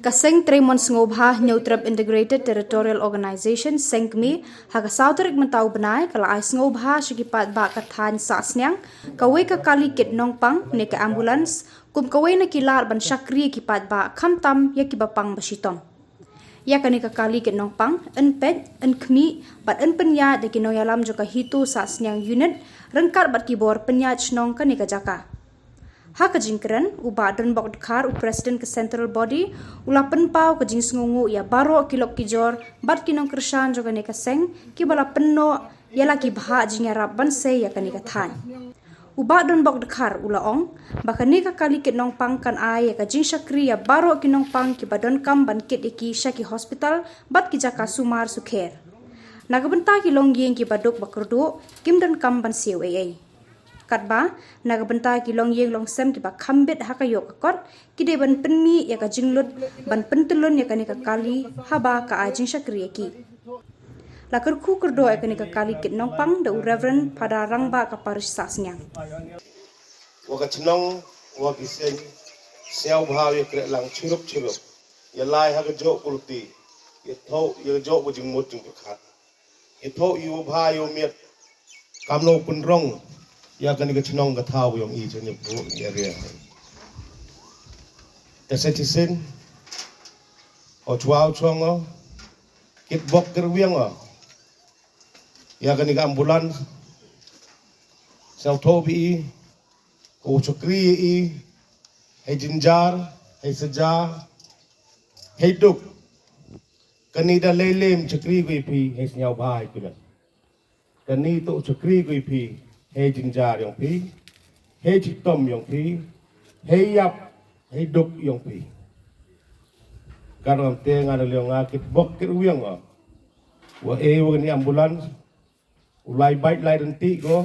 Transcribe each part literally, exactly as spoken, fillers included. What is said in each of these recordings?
Ka seng Trei Mon Sngewbha Hynñiewtrep Integrated Territorial Organization, seng kmie, ha ka saw tarik mynta u bnai, ka la ai sngewbha sha ki paidbah ka thaiñ Sahsniang, kawei ka kali kit nongpang, ne ka ambulance, kum kawei na ki lad ban shakri ïa ki paidbah, khamtam ïa kiba pang ba shitom. Ïa kane ka kali kit nongpang, yn peit, yn khmih, bad yn pynïaid da ki nongïalam jong ka HITO Sahsniang Unit, ryngkat bad ki bor pynïaid shnong kane ka jaka. Ha ka jingkren, u Bah Donbok Dkhar, u President ka Central Body, u la pynpaw ka jingsngewnguh ïa baroh ki lok ki jor, bad ki nongkyrshan jong kane ka seng, kiba la pynnoh ïa la ki bhah jingïarap ban sei ïa kane ka thaiñ. U Bah Donbok Dkhar u la ong ba kane ka kali kit nongpang kan ai ïa ka jingshakri ïa baroh ki nongpang kiba donkam ban kit ïa ki sha ki hospital bad ki jaka sumar sukher. Na ka bynta ki longïing kiba duk ba kyrduh, kim donkam ban siew ei ei. Katba, na ka bynta ki longïing longsem kiba kham bit ha ka ïoh ka kot, ki dei ban pynmih ïa ka jinglut, ban pyntyllun ïa kane ka kali, haba ka ai jingshakri ïa ki. La kyrkhu kyrdoh ïa kane ka kali kit nongpang da u Reverend Phadar Rangbah ka Parish Sahsniang. Wa ka chnong, wa ki seng, sngewbha ïa kreh lang chirup chirup. Ïa lai ha ka jok kulti, ïa thoh, ïa jok wa jingmut jingpyrkhat. Ïa thoh ïa u bha ïa u miet. Kam no pynrong ïa kane ka chnong ka thaw yong i chane bu ïa ria. Ka citizen, o chwa o chong o, kit bok kit wiang o. Ïa kane ka ambulance, sa thoh bi i, ko chakri i, hei jinjar, hei saja, hei duk. Kane da lei lem chakri ko i phi, hei sngewbha i phi. Kane to chakri ko i phi, hei jinjar yong phi, hei chitom yong phi, hei yap, hei duk yong phi. Karam te nga da liong nga kit bok kit wiang nga. Wa e wa kane ambulance, u lai bike lai renti ko.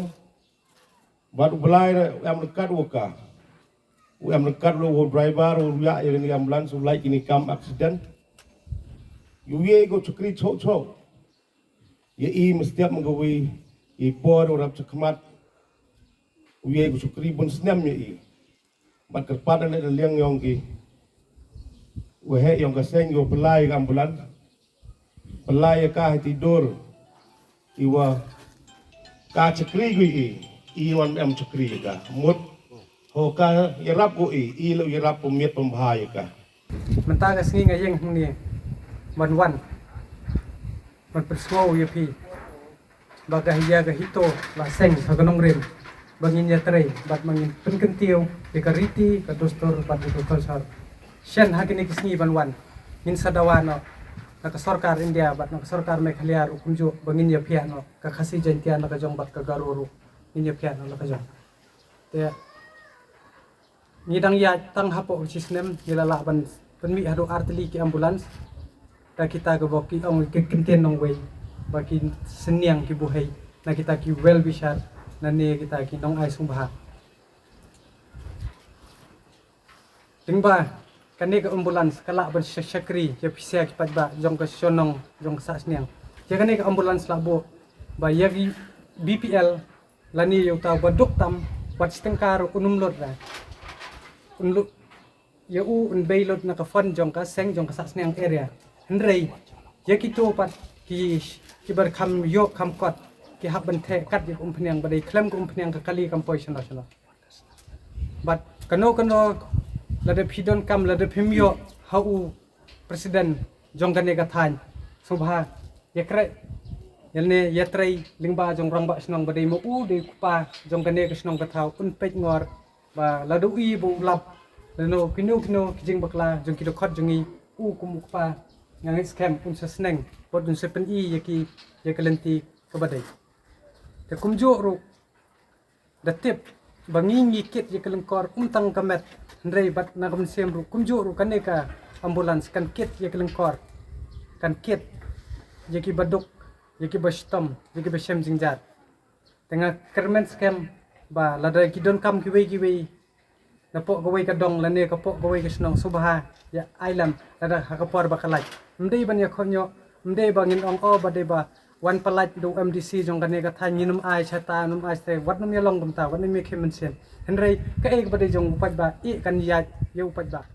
Bad u blai re, u em lekat wa ka. U em lekat lo wa driver, u yak ïa kane ambulance, u lai kini kam accident. Yu ye ko chakri chok chok. Ïa i mestiap ma kawei, i por u rap chakmat. U ye ko chakri bun snem ïa i. Bad kyrpad na liang yong ki. Wa he yong ka seng yo pelai ka ambulance. Pelai ka hati dur. Iwa ka chakri gui i. I wan em chakri ka. Mut. Ho ka yarap gui i. I lo yarap pemiet pembahai ka. Mynta ka sngi nga ïeng hangne ban wan ban pynsngew ïa phi ba ka ïa ka HITO la seng ha ka nongrim ba ngin ïatrei bad ba ngin pynkyntiew ïa ka riti ka dustur bad ïa ka culture. Shen ha kine ki sngi ban wan ngin sa dawa noh na ka sorkar India bad na ka sorkar Meghalaya ruh kumjuh ba ngin ïaphiah noh ka Khasi Jaintia la ka jong bad ka Garo ruh ngin ïaphiah noh la ka jong. Te ngi dang ïaid tang hapoh ka shisnem ngi la lah ban pynmih haduh artylli ki ambulance. Da kita ka bok ki ong ki kyntien nongwei ba ki synniang ki buhei na kita ki well wisher na ne kita ki nongai sngewbha. Lyngba kane ka ambulance ka lah ban sha- shakri ïa pisa ki paidbah jong ka shnong jong ka Sahsniang. Ïa kane ka ambulance lah buh ba ïa ki B P L lane ïa uta ba duk tam wat stengkar un um lut ra. Un lut ïa u un bei lut na ka fund jong ka seng jong ka Sahsniang area. Hynrei ïa kito pat ki ki bar kham ïoh kham kot ki hap ban theh kat ïa ka umphniang ba dei khlem ka umphniang ka kali kam poi shano shano. Bad kano kano lada phi donkam lada phim ïoh ha u president jong kane ka thaiñ sngewbha ïa kreh ïa ne ïa trei lyngba jong rangbah shnong ba dei ma u dei kpa jong kane ka shnong ka thaw un peit ngor ba lada u i ba u lap lano kino kino ki jingbakla jong ki dkhot jong i u kum u kpa nga ngeit skhem un sa sneng bad un sa pyni ïa ki ïa ka lynti kaba dei. Te kumjuh ruh da tip ba ngi ngi kit ïa ka lyngkor um tang ka met hynrei bad na ka mynsiem ruh kumjuh ruh kane ka ambulance kan kit ïa ka lyngkor kan kit ïa ki ba duk ïa ki ba shitom ïa ki ba shem jingjat. Te nga kyrmen skhem ba lada ki donkam kiwei kiwei na poh kawei ka dong lane ka poh kawei ka shnong sngewbha ïa ai lem lada ha ka por ba ka lait. Ym dei ban ïa khot ñiuh ym dei ba ngin ong o ba dei ba wan palat da u M D C jong kane ka thaiñ ngin ym ai shata ym ai shata wat ym ïa long kumta wat ym ïa khim mynsiem. Hynrei kaei kaba dei jong u paidbah i kan ïaid ïa u paidbah.